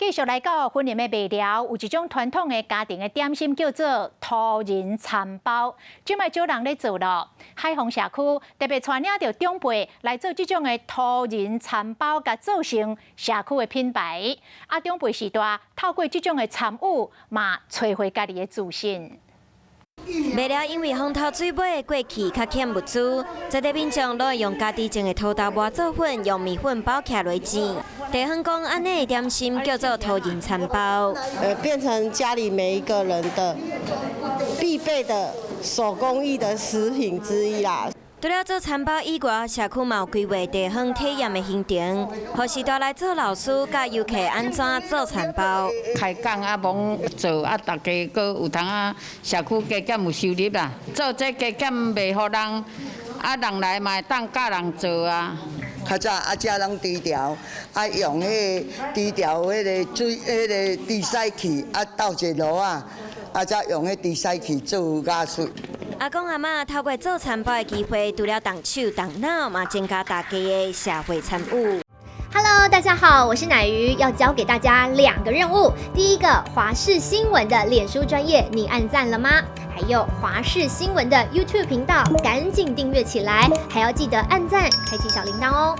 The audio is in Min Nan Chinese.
繼續來到雲林的麥寮，有一種傳統的家庭的點心叫做桃仁饞包，這擺少人咧做咯。海豐社區特別帶領著長輩來做這種的桃仁饞包，共做成社區的品牌。啊，長輩時代透過這種的參與，嘛揣回家己的自信。麥寮因為風頭水尾，過去較欠物資，在地民眾攏會用家己種的土豆磨做粉，用麵粉包起來煎。地方講，按呢的點心叫做桃仁饞包。變成家裡每一個人的必備的手工藝的食品之一啦。除了做饞包以外，社區嘛有規劃地方體驗的行程，予序大來做老師教遊客按怎做饞包。開講啊，罔做啊，大家閣有通啊，社區加減有收入啦。做這加減賣予人，啊人來嘛會當教人做啊。較早啊，遮攏豬條，啊用彼個豬條彼個水，彼個豬屎氣，啊鬥一個爐仔，啊才用彼豬屎氣做咬喙。阿公阿嬤透過做饞包的機會，除了動手動腦，嘛增加大家的社會參與。 Hello，大家好，我是奶魚，要交給大家兩個任務。第一個，華視新聞的臉書專頁，你按讚了嗎？還有華視新聞的 YouTube 頻道，趕緊訂閱起來，還要記得按讚，開啟小鈴鐺哦。